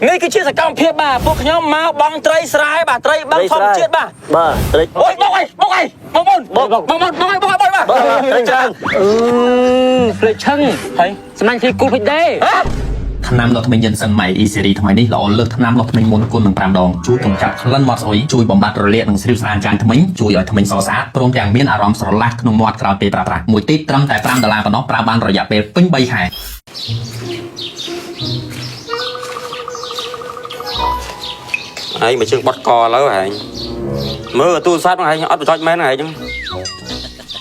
នេះគឺជាសកម្មភាពបាទពួកខ្ញុំមកបងត្រីស្រែបាទត្រីបឹងធម្មជាតិបាទ បាទត្រី អូយបងអីបងអីបងបងបងបងបងអីបងអីបងបាទ បាទត្រីច្រើន អឺភ្លេចឈឹង ហើយ សំណាញ់ភ្លេចគូភ្លេចដេ ថ្នាំដុសធ្មេញយិនសិនម៉ៃ E series ថ្មីនេះល្អលើសថ្នាំដុសធ្មេញមុនគុណនឹង5ដងជួយកម្ចាត់ក្លិនមាត់ស្អុយជួយបំបត្តិរលាកនិងស្រីវស្អាងចាញ់ធ្មេញជួយឲ្យធ្មេញសស្អាតព្រមទាំងមានអារម្មណ៍ស្រឡះក្នុងមាត់ក្រោយពេលប្រើប្រាស់មួយទីត្រឹមតែ5ដុល្លារប៉ុណ្ណោះប្រើបានរយៈពេលពេញ3ខែ ឯងមកជើងបត់កឥឡូវឯងមើលទូរស័ព្ទហ្នឹងឯងអត់បញ្ចុចមែនឯងហ្នឹង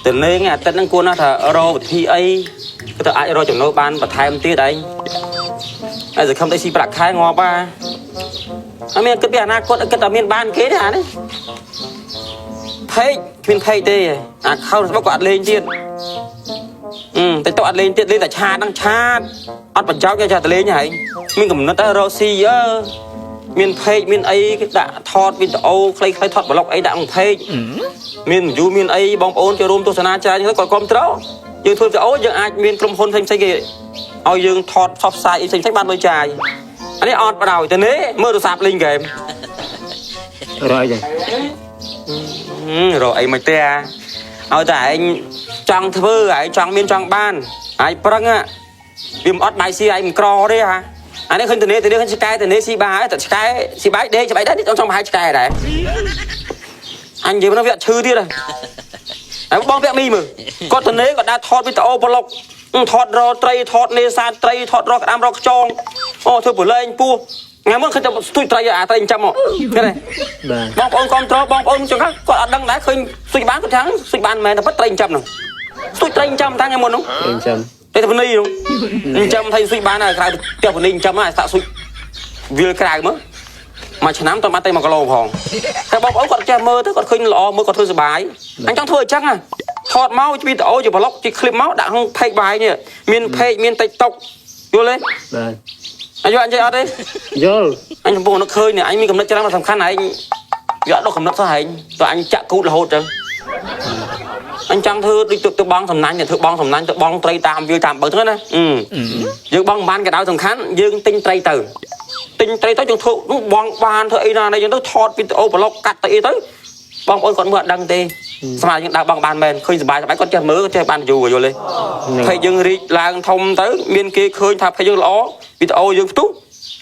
ទៅលេងអាទិត្យហ្នឹងគួរណាស់ថារកវិធីអីគឺទៅអាចរកចំណូលបានបន្ថែមទៀតឯងហើយសង្ឃឹមតែស៊ីប្រាក់ខែងាប់ហ่าអត់មានគិតពីអនាគតគិតតែមានបានគេទេអានេះ page គ្មាន page ទេអាខោ Facebook ក៏អត់លេងទៀតអឺតែតអត់លេងទៀតលេងតែ chat ហ្នឹង chat អត់បញ្ចោចទេចាតែលេងហែងមានកំណត់ទៅរកស៊ីអើមាន page មានអីគេដាក់ថតវីដេអូខ្លីៗថត vlog អីដាក់ក្នុង page មាន view មានអីបងប្អូនចូលរួមទស្សនាច្រើនទៅគាត់គ្រប់ត្រូលយើងធ្វើវីដេអូយើងអាចមានក្រុមហ៊ុនផ្សេងៗគេឲ្យយើងថតផ្សព្វផ្សាយអីផ្សេងៗបានលុយចាយអានេះអត់បដ ாய் ទៅនេះមើលទូរស័ព្ទលេងហ្គេម រយចឹង រកអីមិនទេអាឲ្យតែឯងចង់ធ្វើឯងចង់មានចង់បានឯងប្រឹងវាមិនអត់បាយស៊ីឯងមិនក្រទេហាអានេះឃើញតនេតនេឃើញឆ្កែតនេស៊ីបាយតែឆ្កែស៊ីបាយដេកច្បែកដែរនេះចង់ប្រហែលឆ្កែដែរអញនិយាយមកវាអត់ឈឺទៀតហើយបងពាក់មីមើលគាត់តនេគាត់ដើរថតវីដេអូប្លុកថតរត្រីថតនេសាទត្រីថតរកក្តាមរកខ្យងអូធ្វើប្រឡែងពោះថ្ងៃមុនឃើញតែស្ទួយត្រីអាត្រីចាំមកឃើញទេ បាទ បងប្អូនគ្រប់ត្របងប្អូនចង្កាគាត់អត់ដឹងដែរឃើញសុយបានគាត់ថាសុយបានមែនតែពិតត្រីចាំហ្នឹងសុយត្រីចាំតាំងថ្ងៃមុនហ្នឹង អញ្ចឹង តែពនីហ្នឹងចាំថៃសុយបានហើយក្រៅផ្ទះពនីចាំហើយសាក់សុយវាលក្រៅមើលមួយឆ្នាំតើបានតែ1គីឡូផងតែបងប្អូនគាត់ចេះមើលទៅគាត់ឃើញល្អមើលគាត់ធ្វើសុបាយអញចង់ធ្វើអញ្ចឹងថតមកវីដេអូជាប្លុកជាឃ្លីបមកដាក់ក្នុង page បាយនេះមាន page មាន TikTok យល់ទេ បាទ អញយល់អញចេះអត់ទេ យល់ អញកំពុងនឹកឃើញនេះអញមានកំណត់ច្រើនសំខាន់ឯងវាអត់ដកកំណត់សោះឯងតើអញចាក់គូតរហូតចឹងអញចង់ធ្វើដូចទៅបងសំណាញ់ទៅធ្វើបងសំណាញ់ទៅបងត្រីតាមវាលតាមបើហ្នឹងណាយើងបងបានក៏ដោយសំខាន់យើងទិញត្រីទៅទិញត្រីទៅយើងធ្វើបងបានធ្វើអីណានេះយើងទៅថតវីដេអូប្លុកកាត់ទៅអីទៅបងប្អូនគាត់មើលអត់ដឹងទេស្មានយើងដើរបងបានមែនឃើញសบายសบายគាត់ចេះមើលគាត់ចេះបានយូរយល់ទេភេកយើងរីកឡើងធំទៅមានគេឃើញថាភេកយើងល្អវីដេអូយើងផ្ទុះ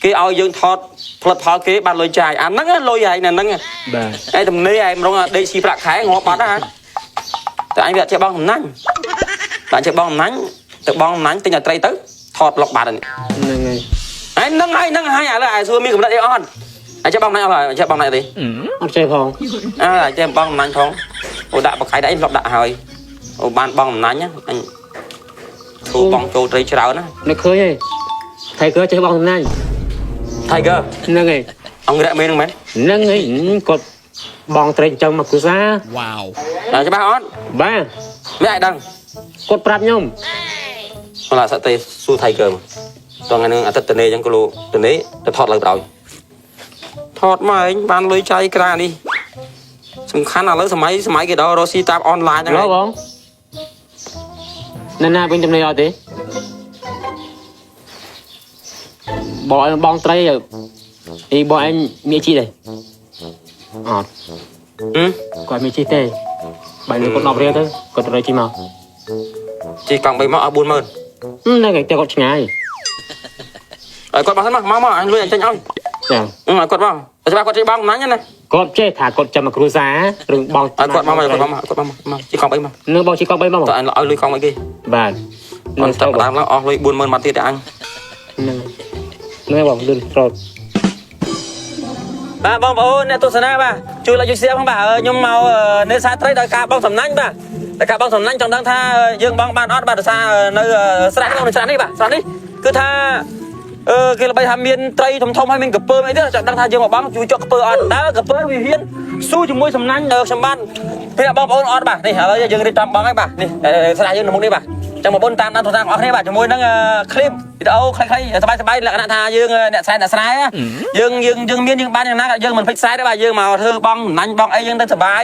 គេឲ្យយើងថតផលិតផលគេបានលុយចាយអាហ្នឹងលុយឯងហ្នឹង បាទ ឯទំនេរឯងម្ដងដេកស៊ីប្រាក់ខែងាប់បាត់ហ่าតែអញវាអត់ចេះបងកំណាញ់តែចេះបងកំណាញ់ទៅបងកំណាញ់ទិញតែត្រីទៅថតប្លុកបាត់ហ្នឹង ហ្នឹងហើយ ឯងហ្នឹងហើយហ្នឹងហើយឥឡូវឯងសួរមានកំណត់អីអត់ឯងចេះបងកំណាញ់អត់ហើយចេះបងកំណាញ់ទេ អត់ចេះផង អើចេះបងកំណាញ់ផងអូដាក់បកខៃដាក់អីធ្លាប់ដាក់ហើយអូបានបងកំណាញ់អញធ្វើបងចូលត្រីច្រើនណា នឹកឃើញហីថៃកើចេះបងសំណាញ់ Tiger ហ្នឹងហើយ អង្គរៈមេហ្នឹងមែន ហ្នឹងហើយគាត់បងត្រីចិញ្ចឹមមកគ្រួសារ តែច្បាស់អត់ បាទ មិនអាចដឹង គាត់ប្រាប់ខ្ញុំ អឡាសតេសួរ Tiger មកតោះថ្ងៃហ្នឹងអាទិត្យតនេអញ្ចឹងគីឡូតនេទៅថតឡើងប្រោយថតមកឯងបានលុយចៃក្រានេះសំខាន់ឥឡូវសម័យសម័យគេដល់រកស៊ីតាមអនឡាញហ្នឹង ឡបងណាណាវិញចំណេញអត់ទេបងឲ្យបងត្រីអីបងឯងមានជីទេអត់ ហឹម គាត់មានជីទេបើលុយគាត់10រៀលទៅគាត់ត្រូវជីមក ជីកង់3មកអស់40000 ហ្នឹងហើយតែគាត់ឆ្ងាយ ឲ្យគាត់មកសិនមកមកមកអញលុយអញចេញឲ្យ ចា ឲ្យគាត់មកច្បាស់គាត់ចេះបងកំណាញ់ណា គាត់ចេះថាគាត់ចាំមកគ្រួសាររឿងបង ឲ្យគាត់មកឲ្យគាត់មកគាត់មកមកជីកង់3មក នឹងបងជីកង់3មក តើអញឲ្យលុយកង់អីគេ បាទ អត់តាមឡើងអស់លុយ40000បាត់ទៀតទេអញ ហ្នឹងហ្នឹងបងលឿនត្រត់ បាទបងប្អូនអ្នកទស្សនាបាទជួយ like ជួយ share ផងបាទខ្ញុំមកនេសាទត្រីដោយការបងសំណាញ់បាទដោយការបងសំណាញ់ចង់ដឹងថាយើងបងបានអត់បាទដោយសារនៅស្រះក្នុងស្រះនេះបាទស្រះនេះគឺថាអឺគេល្បីថាមានត្រីធំធំហើយមានកពើអីទៀតចង់ដឹងថាយើងមកបងជួយចុកកពើអត់តើកពើវាហ៊ានស៊ូជាមួយសំណាញ់ខ្ញុំបានប្រាប់បងប្អូនអត់បាទនេះឥឡូវយើងរៀបចំបងហើយបាទនេះស្រះយើងនៅមុខនេះបាទ ចឹងបងប្អូនតាមដានទស្សនាបងប្អូនគ្នាបាទជាមួយនឹងคลิปវីដេអូខ្លីៗសប្បាយសប្បាយលក្ខណៈថាយើងអ្នកស្រែអ្នកស្រែយើងយើងយើងមានយើងបានយ៉ាងណាយើងមិនភ្លេចស្រែទេបាទយើងមកធ្វើបងណាញ់បងអីយើងទៅសប្បាយ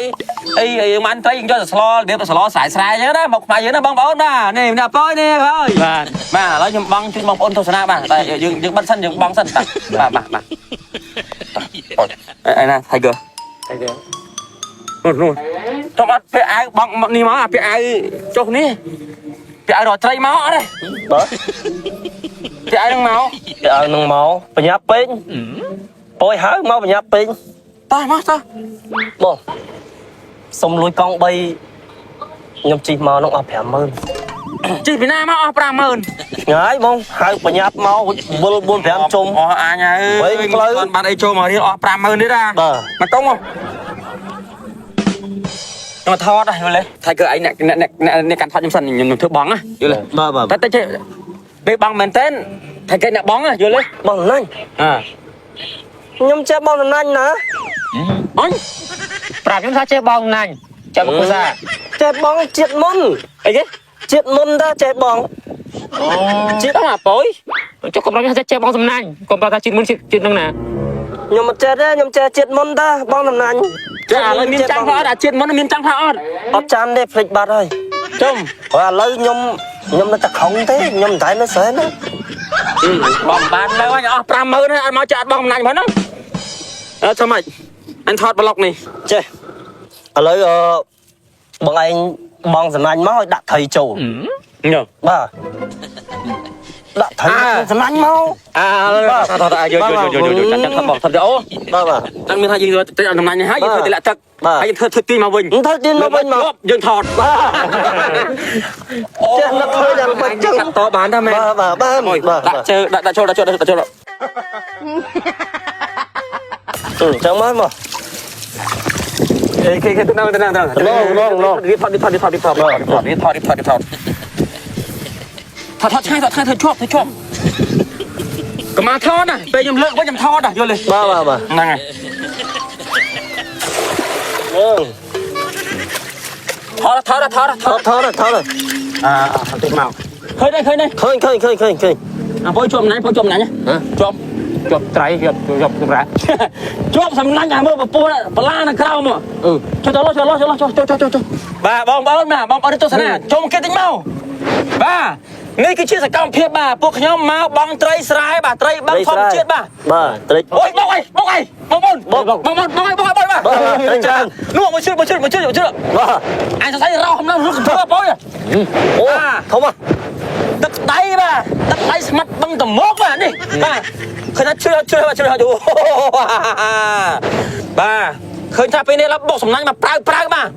អីយើងបានត្រីយើងយកទៅស្លរបៀបស្លស្រែស្រែអញ្ចឹងណាមកខ្មែរយើងណាបងប្អូនបាទនេះអ្នកប៉យនេះហើយ បាទ បាទឥឡូវខ្ញុំបងជួយបងប្អូនទស្សនាបាទតែយើងយើងបិទសិនយើងបងសិនបាទបាទបាទបាទអីណា Tiger តែគេ នោះនោះតោះអត់ពាក់អាវបងនេះមកអាពាក់អាវចុះនេះពាក់អាវរកត្រីមកអត់ទេ បាទ ពាក់អាវនឹងមក ទៅឲ្យនឹងមកបញ្ញាប់ពេកប៉យហៅមកបញ្ញាប់ពេក តោះមកតោះ បងសុំលួយកង់3ខ្ញុំជិះមកនោះអស់50000 ជិះពីណាមកអស់50000 ឆ្ងាយបងហៅបញ្ញាប់មកវិល4 5ជុំ អស់អញហើយ វិញផ្លូវ បានអីចូលមករៀលអស់50000ទៀតណា បាទ មកកុំមកខ្ញុំថតហ៎យល់ទេ Tiger ឯងអ្នកអ្នកអ្នកកាន់ថតខ្ញុំសិនខ្ញុំធ្វើបងណាយល់ទេ បាទបាទ តែតែចេះពេលបងមែនតើ Tiger អ្នកបងណាយល់ទេ បងណាញ់ អើ ខ្ញុំចេះបងណាញ់ណា អញ ប្រាប់ខ្ញុំថាចេះបងណាញ់ចាំមកគូសា ចេះបងជាតិមុន អីគេ ជាតិមុនតាចេះបង ជាតិដល់អាប៉យ ចុះកុំប្រាប់ខ្ញុំថាចេះបងសំណាញ់កុំប្រាប់ថាជាតិមុនជាតិជាតិនឹងណា ខ្ញុំមិនចេះទេខ្ញុំចេះជាតិមុនតាបងតំណាញ់ ចាឥឡូវមានចាំងខ្លះអត់អាជាតិមុនមានចាំងខ្លះអត់ អត់ចាំទេភ្លេចបាត់ហើយ ចំ ហើយឥឡូវខ្ញុំខ្ញុំនៅតែខំទេខ្ញុំមិនតែនៅស្រែណា បងបាននៅអញអស់50000ហើយអត់មកចាក់អត់បងអំណាចផងហ្នឹងអើធ្វើម៉េចអញថតប្លុកនេះ ចេះឥឡូវអឺបងឯងបងសំណាញ់មកឲ្យដាក់ត្រីចូល ញ៉ បាទដាក់ត្រីសំណាញ់មក អាថតថតយកយកយកយកចាំចាំថតបងថតអូ បាទបាទ ចាំមានថាយើងទៅអំណាចនេះហើយយើងធ្វើទម្លាក់ទឹកហើយយើងធ្វើធ្វើទីមកវិញ ធ្វើទីមកវិញមក យើងថត បាទចេះនឹកឃើញដល់បាច់ចឹង កាត់តបានតាមែន បាទបាទបាទបាទ ដាក់ជើដាក់ដាក់ចូលដាក់ចូលដាក់ចូល ចឹងមកមក អេគេគេទៅណាទៅណាទៅរៀបថតរៀបថតរៀបថតរៀបថតរៀបថតរៀបថតរៀបថតថតថតឆ្ងាយថតឆ្ងាយធ្វើជាប់ធ្វើជាប់កុំមកថតណាពេលខ្ញុំលើកវិញខ្ញុំថតណាយល់ទេ បាទបាទបាទ ហ្នឹងហើយ អឺ ថតថតថតថត ថតថតថត អាតិចមកឃើញទេឃើញទេ ឃើញឃើញឃើញឃើញឃើញ អាពុយជាប់ណាញ់ពុយជាប់ណាញ់ជាប់ ជាប់ត្រីជាប់ជាប់សម្រាប់ ជាប់សំណាញ់អាមើលពពោះបលានៅក្រោម អឺ ចូលចូលចូលចូលចូលចូលចូលចូលបាទបងប្អូនបាទបងប្អូនទស្សនាចូលមកគេតិចមកបាទនេះគឺជាសកម្មភាពបាទពួកខ្ញុំមកបងត្រីស្រែបាទត្រីបឹងធម្មជាតិបាទ បាទត្រី អូយបងអីបងអីបងប្អូនបងបងបងបងអីបងអីបាទ បាទត្រីច្រើន នោះមកជួយមកជួយមកជួយមកជួយ បាទ អញសរសៃរោកំឡុងរឹកធ្វើបង អូធំ ទឹកដៃបាទទឹកដៃស្មាត់បឹងតមោកបាទនេះបាទឃើញថាជ្រើជ្រើជ្រើអូបាទឃើញថាពេលនេះឡើបុកសំណាញ់មកប្រាវប្រាវបាទ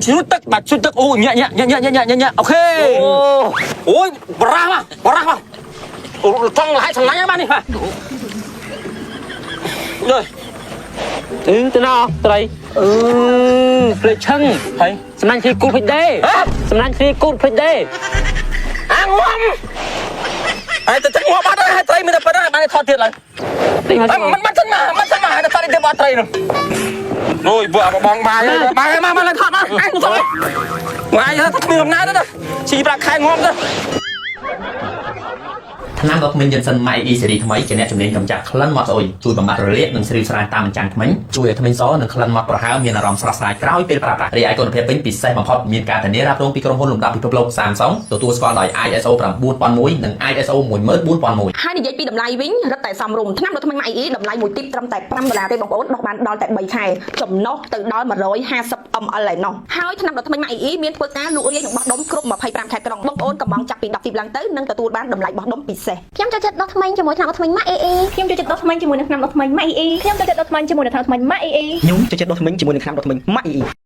ជ្រុះទឹកបាទជ្រុះទឹកអូញាក់ញាក់ញាក់ញាក់ញាក់ញាក់អូខេ អូ អូយបរះមកបរះមកចង់លហើយសំណាញ់ហ្នឹងបាទនេះបាទនេះ អឺទៅណោត្រីអឺភ្លេចឈឹង ហើយ សំណាញ់គ្នាគូតភ្លេចទេសំណាញ់គ្នាគូតភ្លេចទេ អាងំហើយទៅទឹកងាប់បាត់ហើយត្រីមានតែប៉ុណ្្នឹងបានថតទៀតឡើយ តិចមក មិនមិនសិនមកមិនសិនមកហើយថតទៀតបាត់ត្រីនោះអូយពួកបងបាយបាយមកមកឡើងថតមកអញថតមកអញថាគ្មានអំណាចទេជីប្រាក់ខែងំទៅ ថ្នាំដុសធ្មេញយិនសិនម៉ៃ E ស៊េរីថ្មីជាអ្នកជំនាញកម្ចាត់ក្លិនមាត់ស្អុយជួយបំបាត់រលាកនិងស្រីវស្រាយតាមអញ្ចាំងធ្មេញជួយឲ្យធ្មេញសនិងក្លិនមាត់ប្រហើរមានអារម្មណ៍ស្រស់ស្រាយក្រោយពេលប្រើប្រាស់រីឯគុណភាពវិញពិសេសបំផុតមានការធានារ៉ាប់រងពីក្រុមហ៊ុនលំដាប់ពិភពលោក Samsung ទទួលស្គាល់ដោយ ISO 9001និង ISO 14001 ហើយនិយាយពីតម្លៃវិញរឹតតែសមរម្យថ្នាំដុសធ្មេញម៉ាក់អ៊ីតម្លៃមួយទីបត្រឹមតែ5ដុល្លារទេបងប្អូនដោះបានដល់តែ3ខែចំណុះទៅដល់150 ml ឯណោះហើយថ្នាំដុសធ្មេញម៉ាក់អ៊ីមានធ្វើការលក់រាយនិងបោះដុំគ្រប់25ខេត្តក្រុងបងប្អូនកំងចាប់ពី10ទីបឡើងទៅនឹងទទួលបានតម្លៃបោះដុំពិសេស ខ្ញុំចូលចិត្តដុសធ្មេញជាមួយថ្នាំដុសធ្មេញម៉ាក់អេអេ ខ្ញុំចូលចិត្តដុសធ្មេញជាមួយនឹងថ្នាំដុសធ្មេញម៉ាក់អ៊ីអ៊ីខ្ញុំចូលចិត្តដុសធ្មេញជាមួយនឹងថ្នាំដុសធ្មេញម៉ាក់អ៊ីអ៊ី ខ្ញុំចូលចិត្តដុសធ្មេញជាមួយនឹងថ្នាំដុសធ្មេញម៉ាក់អ៊ីអ៊ី។